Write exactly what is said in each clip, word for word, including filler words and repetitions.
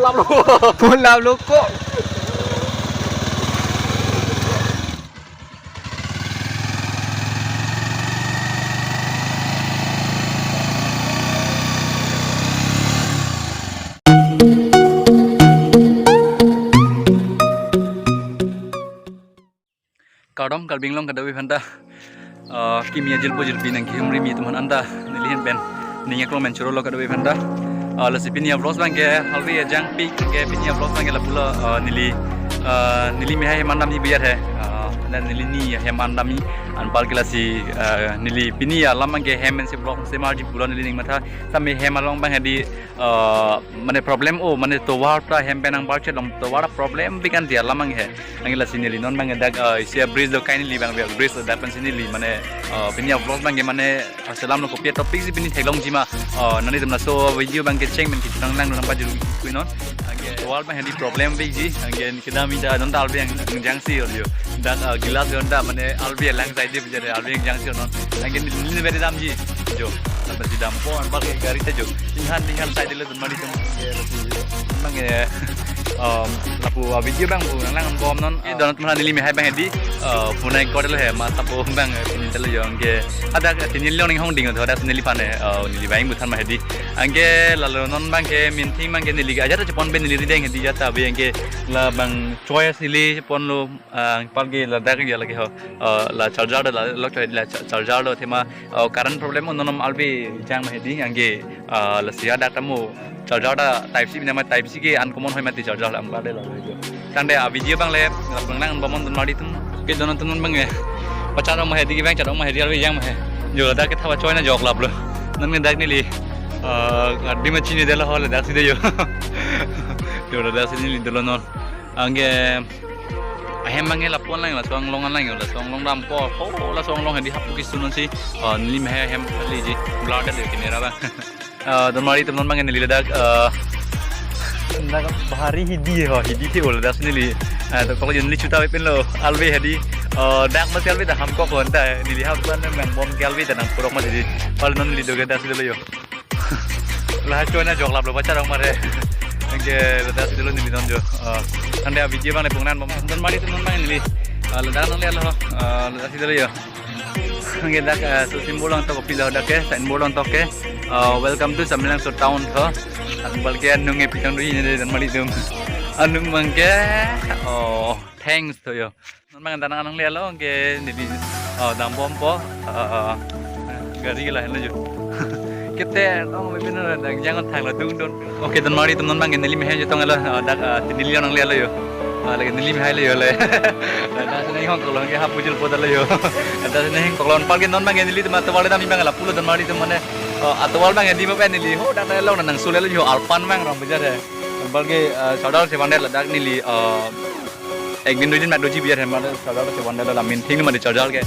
Pulap lo ko. Kardom Karbi Anglong kadokave aphanta. Ah, kimi ajirpo jirpi nangkehumri mi atum aphan anta neli ahin pen ning aklong pen choro lo kadokave aphanta. Ah, lasi pini a-vlogs abang ke halvi ajang pi ke pini a-vlogs abang ke lapulo, ah, neli, ah, neli mehai hem an damji biar he. Ah, dan neli ni hem an damji anpar ke lasi, ah, neli pini alam abang ke hem pensi vlog semarji pulo neli ning matha. Sami hem along abang hedi, ah, mane problem o, mane tovar pra hem pen nangbarchet long tovar problem bikan dia lam abang he. Anke lasi neli non abang dak, ah, isi a-bridge do kai neli abang bridge do dak pensi neli mane, ah, pini a-vlog abang ke mane, ah, selam lo kopi a-topic si pini theklongji ma, ah, nanglitum laso video abang ke cheng pen kechonang lang nang pajuru kui non. Anke wall abang hedi problem biji. Anke kedam ida non ta albi yang jangsi yo. Dak, ah, gilas yon ta mane albi lang sai di bejare albi yang jangsi non. Anke neli neli beri damji. Jo, dapat di dampo anpar ke gari ta jo. Tinghan tinghan sai di lo donmari atum. Abang ke, um, lapu a-video abang pu nang lang bom non. Eh, don atum aphan neli mehai abang hedi, uh, punai kordel he, ma tapo abang, eh, pini telo yo, anke hadak, eh, tini long ning hong ding, hadak neliphan, eh, uh, neli abang pu than ma hedi. Anke lalo non abang ke minthing abang ke neli ke ajat chepon pen neli rideng hedi jata be anke labang choice neli ponlo, ah, anpar ke ladak ya lagi ho, uh, la charger la lok la cha-, charger lo thema, uh, current problem non non albi jang ma hedi anke, ah, lasi hadak ta mo charger ta type C bina ma type C ke uncommon hoi mati charger la ampa de la video. Tangte a-video abang le, la abang nang bomnon donmari atum. Ke don atum non abang e. Pacharong ma hedi ke abang charong ma hedi albi jang ma he. Jo dak ke thapa choi na jok lap lo. Non ke dak neli, ah, adi ma chini de la ho ladak si de yo. Jo ladak si neli dolo non. Anke ahem abang ke lapu-an lang, laso anglong an lang, laso anglong dampo, ho, laso anglong hedi hapu kisun si, oh, neli mehai hem kali ji, blur dak le camera abang. Ah, donmari atum non abang neli ladak, ah, dak bahari hidi ho, hidi the ol das neli. Ah, to kalau neli chuta pen lo, albi hedi, ah, dak masi albi ta ham kok hon ta, neli ham tuan nang bom ke albi ta nang purok masi di. Kalau non neli dogen das dolo yo. La choi na jok lap lo pacharong ma he. Anke ladak si dolo neli non jo. Ah, tangte a-video abang le pungnan bom. Donmari atum non abang neli. Ah, ladak nang le lo. Ah, ladak si dolo yo. Anke dak, ah, so symbol long tok pilo dak ke, symbol long tok ke. Ah, welcome to Samelangso town tho. Anpar ke anung e pitang dui ne donmari atum. Anung abang ke. Oh, thanks to yo. Non abang anta nang le lo ke neli, oh, dambompo, ah, gari ke lahenlo jo. Kete tong be pin dang jang thang lo dung dun. Okay, donmari atum non abang ke neli mehai jo tong lo, ah, dak, ah, neli nang le lo yo. Ah, lake neli mehai lo yo le. Dak si nang hong kolon ke hapu jul poda lo yo. Dak si nang hong kolon anpar ke non abang ke neli atum atovar le dam abang lapulo donmari atum mane, ah, atovar abang ke di ma pen neli ho dak lo nang sule lo yo alpan abang rong bajar he. Anpar ke, ah, charger chevan det ladak neli, ah, ek din dui din mat doji biar hem mane charger chevan det la minthing mane charger ke.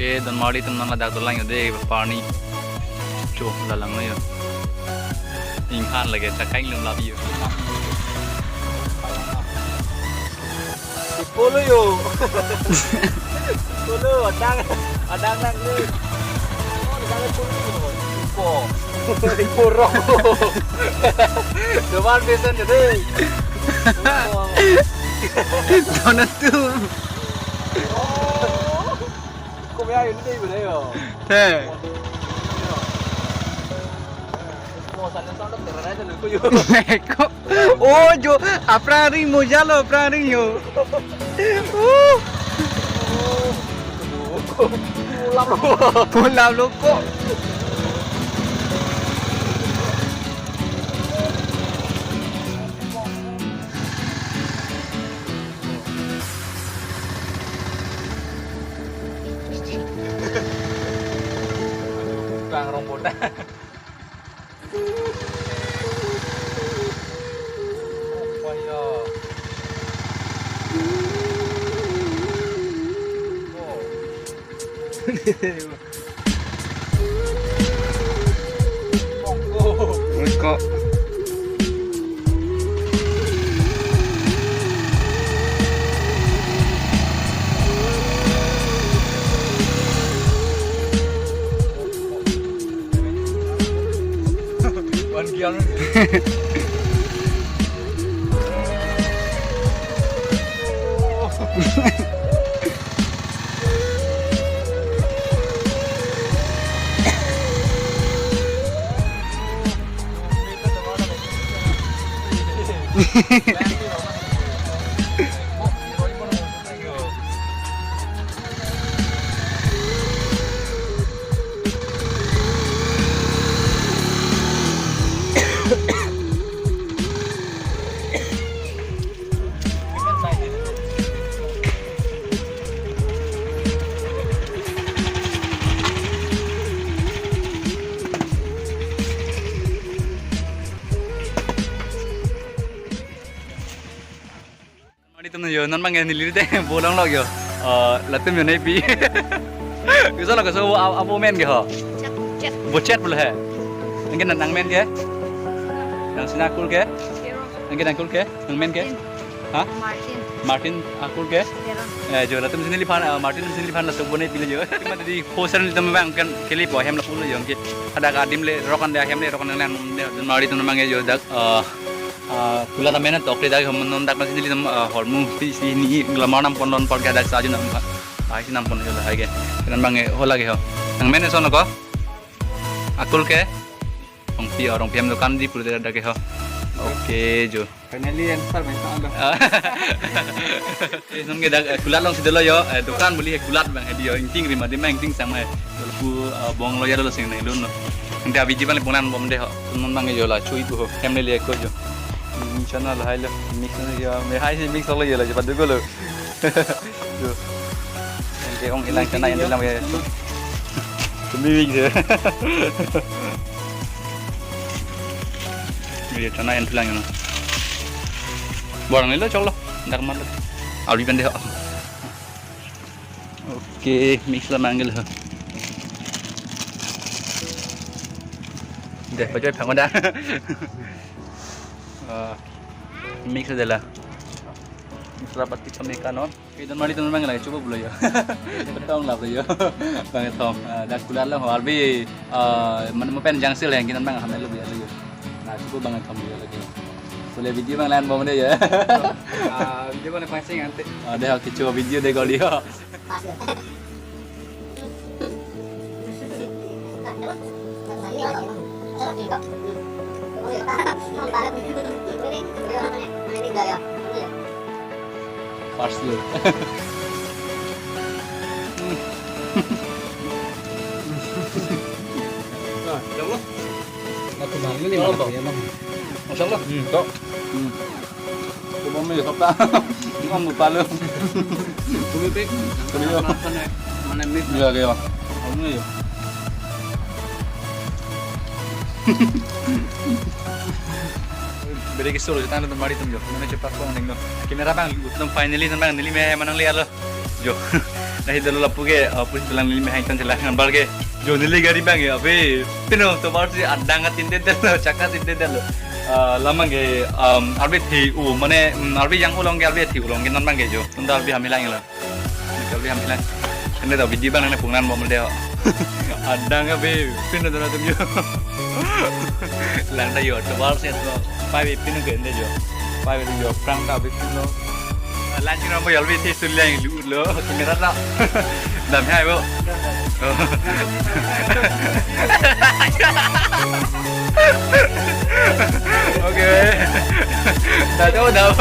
Okay, donmari atum non ladak dolang yo de, pani. Cho, lalang lo yo. Inghan lake, chakaing lum labi yo. Ipolo yo. Ipolo, adang, adang nang ni. Oh, adang ipolo yo. Ipo. Ipo rok. Dewan besan gede. Donat tu. Kok ya ini deh, bener yo. Teh. Kok sana sana terus aja lu yo. Kok? Oh, jo, aphrang ring moja lo, aphrang ring yo. Uh. Pulap lo. Pulap lo ko. Bang rong boda. Wah, ya. Oh. Ko. Wan kian. Mari tum yo, non bang neli te bolong lok yo. Eh, latum yo nai pi. Bisa lok so abo men ke ho. Chat, chat. Bochet bule he. Angke nang men ke? Nang sina kul ke? Zero. Angke nang kul ke? Nang men ke? Martin. Ha? Martin. Martin akul ke? Zero. Eh, jo latum si neliphan, eh, Martin si neliphan laso bonai pilo yo. Cuma tadi poster ni teman bang kan keli po hem lapu lo yo angke. Ada kadim le rokan de hem le rokan nang le mari tum bang yo dak, eh, ah, kulat amen tok te dak hom non dak nasi neli nam, ah, hormu ti si ni glamour nam pon lon por ke dak saju nam. Ai si nam pon jo la hai ke. Kenan bang ho lagi ho. Nang men son ko? Akul ke? Rongpi, oh, Rongpi hem dukan di pur dak ke ho. Oke, jo. Finally answer main sa anda. Eh, non ke dak, eh, kulat along si dolo yo, eh, dukan beli he kulat bang he di yo, ingting rima di ma ingting sang ma he. Lapu, eh, bong lo ya dolo sing nai lun lo. Nanti abiji bang le punglan bom de ho. Non bang yo la chui bu ho. Hem le le ko jo. Ini channel hai lo. Mix na yo. Me hai si mix lo yo la cepat dulu lo. Tuh. Yang keong hilang kena yang dalam ya. Kembali gitu. Iya, kena yang hilang ya. Barang ini lo colo. Ndak mana. Awi pendek. Oke, mix lah manggil. Deh, pakai panggoda. Eh, mix aja lah. Mix lah pati kami kanon. Oke, dan mari teman-teman lagi coba dulu ya. Petong lah dulu ya. Bang Tom, ah, dak kulat lo, arbi, ah, mana mau pen jangsil ya, kita bang hamil lebih ya. Nah, coba Bang Tom dia lagi. Boleh video bang lain bom deh ya. Ah, video mana pasing nanti. Ah, deh, oke, coba video deh kalau dia. First look. Nah, ya Allah. Aku malu nih, malu ya, Bang. Masya Allah. Hmm, kok. Hmm. Coba mi sop ta. Om lupa lo. Kumi pik. Kumi yo. Mana, mana mit? Iya, iya. Kamu ya. Beri kisur, kita nonton mari tum yo. Mana cepat kong ding lo. Kamera bang, tum finally nang neli me manang lihat lo. Jo. Nah, itu lo lapu ke, eh, pusi tulang neli me hang tan celah ngambar ke. Jo neli gari bang ya, abe. Pino tovar si adang atin den den lo, chakka tin den den lo. Eh, lamang ke, em, arbe thi u, mane, em, arbe yang ulong ke arbe thi ulong ke non bang ke jo. Tunda arbe ham hilang lo. Arbe ham hilang. Kene ta video bang nang pungnan bom de. Adang abe, pino dona tum jo. Lang ta yo, tovar si to. Pai be pino ke ende jo. Pai be jo, prang ta be pino. Lanchi nomor yol bisi sulang lu lo, kamera ta. Dam hai bo. Oke. Dah tahu dah.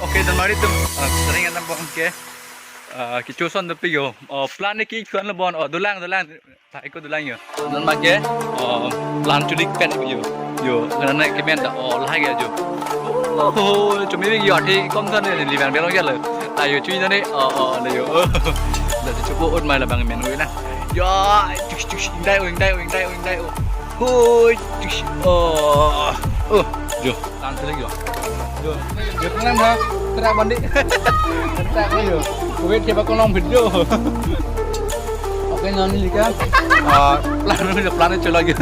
Oke, dan mari tum, eh, sering kan tampok ke. Eh, kichoson tapi yo. Oh, plan ni ki kuan lo bon. Oh, dolang, dolang. Tha eko dolang yo. Non bang ke, oh, plan chulik pen yo. Yo, karena ke men ta, oh, lahai ke jo. Oh, chumi yo, thi kom ta ne, li bang belong ya lo. Ayo, chui na ne, oh, oh, le yo. Oh. La chupo ut mai la bang men ui na. Ya, chuk, chuk, indai, oh, indai, oh, indai, oh, indai, oh. Hoi, chuk, oh. Oh, jo. Tan selek yo. Jo. Jo, kenang ha. Terak bandi. Terak yo. Kuwait ke bakal long video. Oke, Nonke, ah, plan, plan cholo lagi.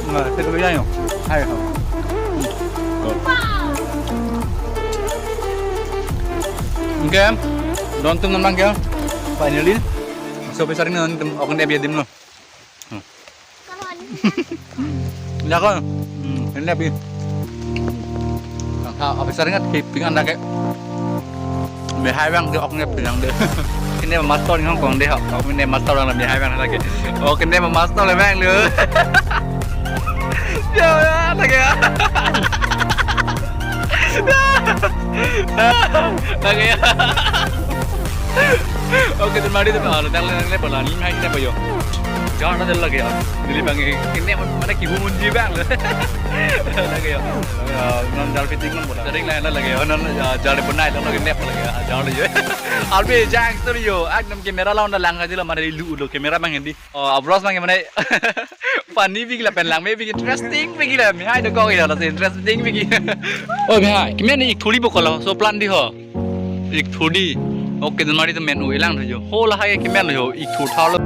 Nah, saya dulu ya, yo. Hai, ho. Hmm. Go. Oke, don atum nonke. Finally, so besar ini nonke, ok nep adim lo. Hmm. Jako. Hmm, ini api. Ha, officer ingat keeping anda ke. Bihai bang de ok nep pinang de. Kene master nang kong de ha. Kene master bang bihai bang lagi. Oh, kene master le bang lu. Ya, ya, lagi ya. Lagi ya. Oke, terima kasih. Ah, datang lagi, lagi, lagi, lagi, yo. Jangan ada lagi ya. Jadi bang, ini mana kibu munji bang. Lagi ya. Ya, non jal fitting non bola. Sering lah lagi ya. Non, ya, jal pun naik, non lagi nep lagi ya. Jal lagi ya. Albi jang studio. Ekdom camera lawan dalang aja lah, mana lu lo camera bang ini. Oh, abros bang mana? Funny bigi lapen langme bigi, interesting bigi la. Mihai dokok ya, lasi interesting bigi. Oh, mihai. Kemen ik thuli bokolo. So plan di ho. Ik thuli. Oke, dan mari temen u ilang tuh yo. Ho lahai kemen yo. Ik thu thalo.